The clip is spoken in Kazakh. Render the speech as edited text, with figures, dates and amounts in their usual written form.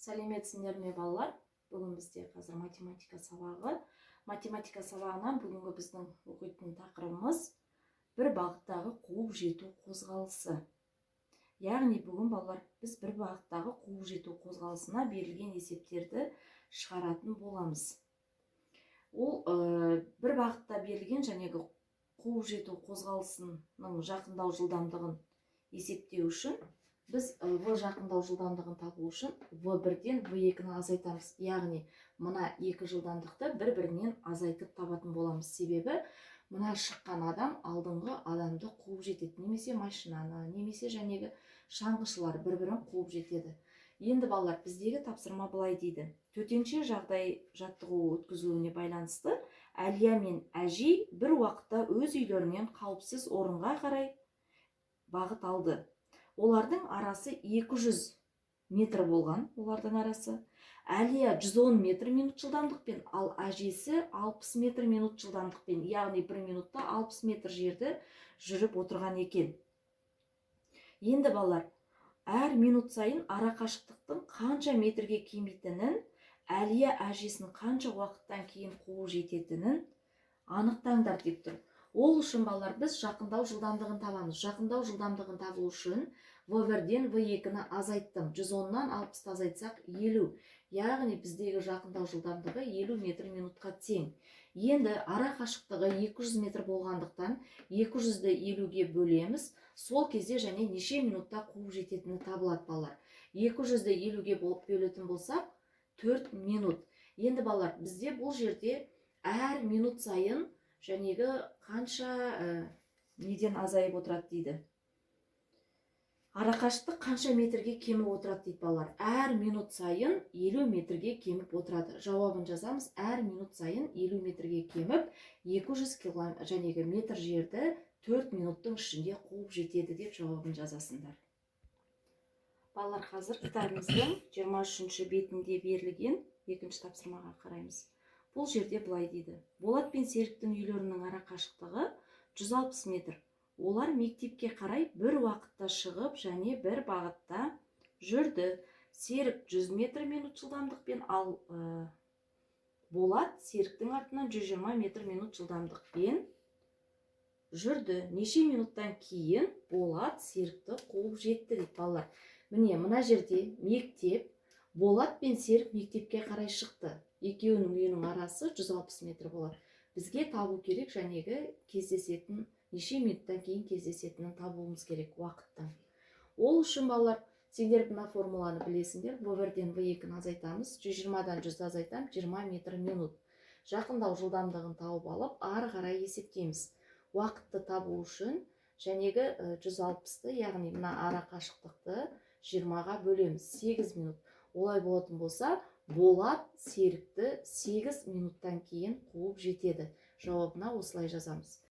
Сәлеметсіңдер ме, балалар! Бүгін бізде қазір математика сабағы. Математика сабағынан бүгінгі біздің оқитын тақырыбымыз – бір бағыттағы қуып жету қозғалысы. Яғни бүгін, балалар, біз бір бағыттағы қуып жету қозғалысына берілген есептерді шығаратын боламыз. Ол бір бағытта берілген жәнегі қуып жету қозғалысының жақындау жылдамдығын есептеу үшін біз в жақындау жылдамдығын табу үшін в бірден в екіні азайтамыз. Яғни мына екі жылдамдықты бір бірінен азайтып табатын боламыз, себебі мына шыққан адам алдыңғы адамды қуып жетеді немесе машинаны, немесе жәнегі шаңғышылар бір бірін қуып жетеді. Енді, балалар, біздегі тапсырма былай дейді: төтенше жағдай жаттығуы өткізілуіне байланысты Әлия мен Әжей бір уақытта өз үйлерінен қауіпсіз орынға қарай бағыт алды. Олардың арасы 200 метр болған. Олардың арасы Әлия 110 метр минут жылдамдықпен, ал әжесі 60 метр минут жылдамдықпен, яғни бір минутта 60 метр жерді жүріп отырған екен. Енді, балалар, әр минут сайын ара қашықтықтың қанша метрге кемитінін, Әлия әжесін қанша уақыттан кейін қуып жететінін анықтаңдар деп тұр. Ол үшін, балалар, біз жақындау жылдамдығын табамыз. Жақындау жылдамдығын табу үшін в бірден в екіні азайттым. 110-нан 60-ты азайтсақ, 50, яғни біздегі жақындау жылдамдығы 50 метр минутқа тең. Енді ара қашықтығы 200 метр болғандықтан, 200-ді 50-ге бөлеміз. Сол кезде және неше минутта қуып жететіні табылады. Балалар, 200-ді 50-ге бөлетін болсақ, 4 минут. Енді, балалар, бізде бұл жерде әр минут сайын жәнегі қанша неден азайып отырады дейді, арақашықтық қанша метрге кеміп отырады дейді. Балалар, әр минут сайын 50 метрге кеміп отырады. Жауабын жазамыз: әр минут сайын 50 метрге кеміп, 200 кило жәнегі метр жерді 4 минуттың ішінде қуып жетеді деп жауабын жазасыңдар. Балалар, қазір кітабымыздың 23 бетінде берілген екінші тапсырмаға қараймыз. Бұл жерде былай дейді: Болат пен Серіктің үйлерінің ара қашықтығы 160 метр. Олар мектепке қарай бір уақытта шығып және бір бағытта жүрді. Серік 100 метр минут жылдамдықпен, ал Болат Серіктің артынан 120 метр минут жылдамдықпен жүрді. Неше минуттан кейін Болат Серікті қуып жетті дейді. Балалар, міне, мына жерде мектеп. Болат пен Серік мектепке қарай шықты. Екеуінің үйінің арасы 160 метр болады. Бізге табу керек жәнегі кездесетін, неше минуттан кейін кездесетінін табуымыз керек уақыттың. Ол үшін, балалар, сендер мына формуланы білесіңдер: в бірден в екіні азайтамыз. 120-дан 100-ді азайтамын, 20 метр минут. Жақындау жылдамдығын тауып алып, ары қарай есептейміз. Уақытты табу үшін жәнегі 160-ты, яғни мына ара қашықтықты 20-ға бөлеміз, 8 минут. Олай болатын болса, Болат Серікті 8 минуттан кейін қуып жетеді. Жауабына осылай жазамыз.